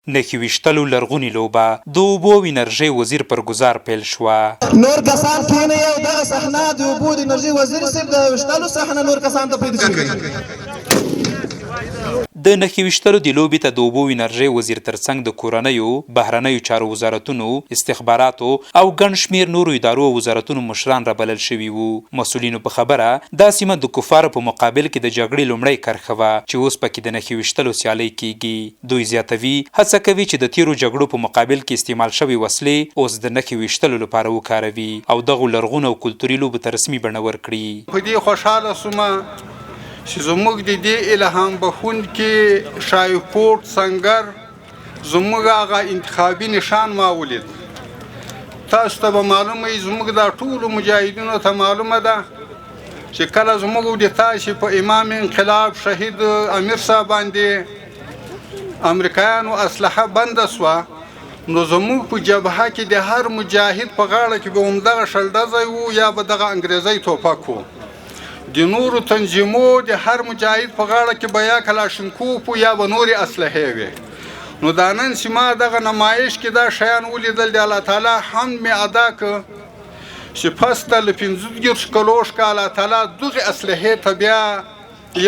نښې ویشتلو لرغونې لوبه د اوبو او انرژۍ وزیر پر ګوزار پیل شوه. نور کسان کښېنئ او دغه صحنه د اوبو د انرژۍ وزیر صیب د ویشتلو صحنه نور کسان ته پرېږدي چې وګوري. د نښې ویشتلو دې لوبې ته د اوبو او انرژۍ وزیر ترڅنګ د کورنیو، بهرنیو چارو وزارتونو، استخباراتو او ګڼ شمېر نورو ادارو او وزارتونو مشران رابلل شوي وو. مسؤلینو په خبره دا سیمه د کفارو په مقابل کې د جګړې لومړۍ کرښه وه چې اوس پکې د نښې ویشتلو سیالۍ کېږي. دوی زیاتوي، هڅه کوي چې د تېرو جګړو په مقابل کې استعمال شوې وسلې اوس د نښې ویشتلو لپاره وکاروي او دغو لرغونو او کلتوري لوبو ته رسمي بڼه ورکړي. په دې خوشحاله شوم چې زموږ د دې الهام بښونکي شایکوټ سنګر زموږ هغه انتخابي نښان ما ولید. تاسو ته به معلومه وي، زموږ دا ټولو مجاهدینو ته معلومه ده چې کله زموږ د تاسې په امام انقلاب شهید امیر صاحب باندې امریکایانو اسلحه بنده سوه، نو زموږ په جبهه کې د هر مجاهد په غاړه کې به همدغه شلډزی وو یا به دغه انګریزی توپک وو. د نورو تنظیمو د هر مجاهد په غاړه کې به یا کلاشینکوف وو یا به نورې اسلحې وې. نو دا نن چې ما دغه نمایش کې دا شیان ولیدل، د الله تعالی حمد مې ادا کړ چې پس ته له 35 کلو ښکه الله تعالی دغې اسلحې ته بیا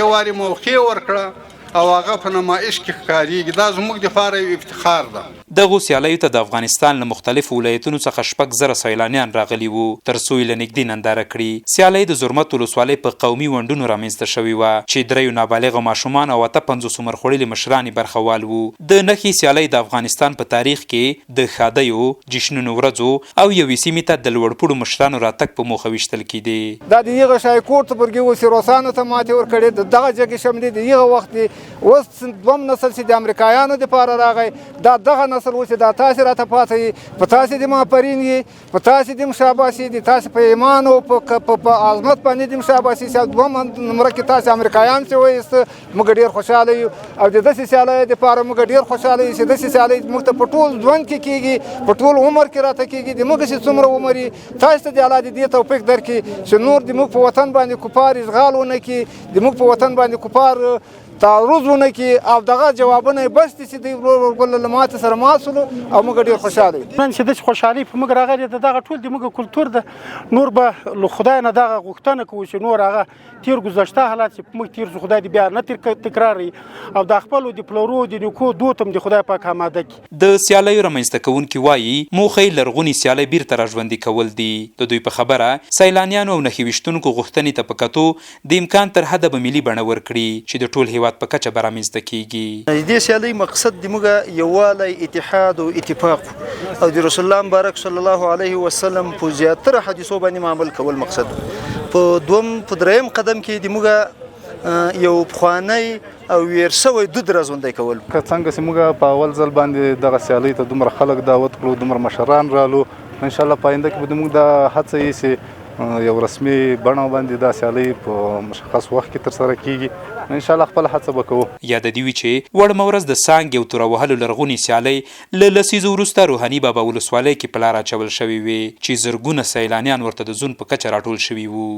یو وارې موقع ورکړه او هغه په نمایش کې ښکارېږي. دا زموږ دپاره یو افتخار ده. دغو سیالیو ته د افغانستان له مختلفو ولایتونو څخه 6000 سیلانیان راغلي وو، تر څو یې له نږدې ننداره کړي. سیالۍ د زرمت ولسوالۍ په قومي ونډونو رامنځته شوې وه، چې دریو نابالغه ماشومان او 58 عمر خوړلي مشران یې برخه وال وو. د نښې سیالۍ د افغانستان په تاریخ کې د ښادیو، جشنونو ورځو او یوې سیمې ته د لوړپوړو مشرانو راتګ په موخه ویشتل کېدې. دا د یغه شایکوټ تبرګي و چې روسانو ته ماتې ورکړې، د دغه جګې شملې د یغه وخت دی. اوس دوم نسل چې د امریکایانو دپاره راغی، دا دغه نسل و چې دا تاسې راته پاته یي، په تاسې دې ماپرین یي، په تاسې دې هم شاباسي دي، تاسې په ایمان او په عظمت باندې دې هم شاباسي چې دوم نمره کې تاسې امریکایان چې وایست، موږ ډېر خوشحاله یو. او د داسې سیالیو دپاره موږ ډېر خوشحاله یو چې داسې سیالۍ موږ ته په ټول ژوند کې کېږي، په ټول عمر کې راته کېږي. د موږ چې څومره عمر وي، تاسې ته د الله د دې توفیق درکړي چې نور د موږ په وطن باندې کفار اشغال ونه کړي، د موږ په وطن باندې کفار تعرض ونه کړي، او دغه جوابونه یې بس دي چې دوی ورور ورګل له ماتې سره مات شولو او موږ ډېر خوشحاله یو. نن چې داسې خوشحالي په موږ راغلې ده، دغه ټول د موږ کلتور ده. نور به له خدای نه دغه غوښتنه کوو چې نور هغه تېر ګذشته حالات چې په موږ تېر شو، خدای دې بیا نه تکراروي، او دا خپلو د پلرو د نیکو دود هم د خدای پاک آماده کړي. د سیالیو رامنځته کوونکي وايي، موخه یې لرغونې سیالۍ بیرته راژوندي کول دي. د دوی په خبره، سیلانیانو او نښې ویشتونکو غوښتنې ته په کتو د امکان تر حده به ملي بڼه ورکړي چې د ټول هېواد په کچه به رامنځته کېږي. د دې سیالۍ مقصد د موږ یووالی، اتحاد او اتفاق او د رسول الله مبارک صلی الله علیه وسلم په زیاتره حدیثو باندې عمل کول مقصد. په دوم په دریم قدم کې د موږ یو پخوانی او ویر شوی دود راژوندی کول. که څنګه چې موږ په اول ځل باندې دغه سیالۍ ته دومره خلک دعوت کړو، دومره مشران رالو، ان شاء الله په آینده کې به موږ دا هڅه یې چې یو رسمي بڼه باندې دا سیالۍ په مشخص وخت کې ترسره کیږي، ان شاء الله خپله هڅه به کوو. یاده دې وي چې وړمه ورځ د څانګې او توره وهلو لرغونې سیالۍ له لسیزو وروسته روحاني بابا ولسوالۍ کې په لاره اچول شوې وې چې زرګونه سیلانیان ورته د زون په کچه راټول شوي وو.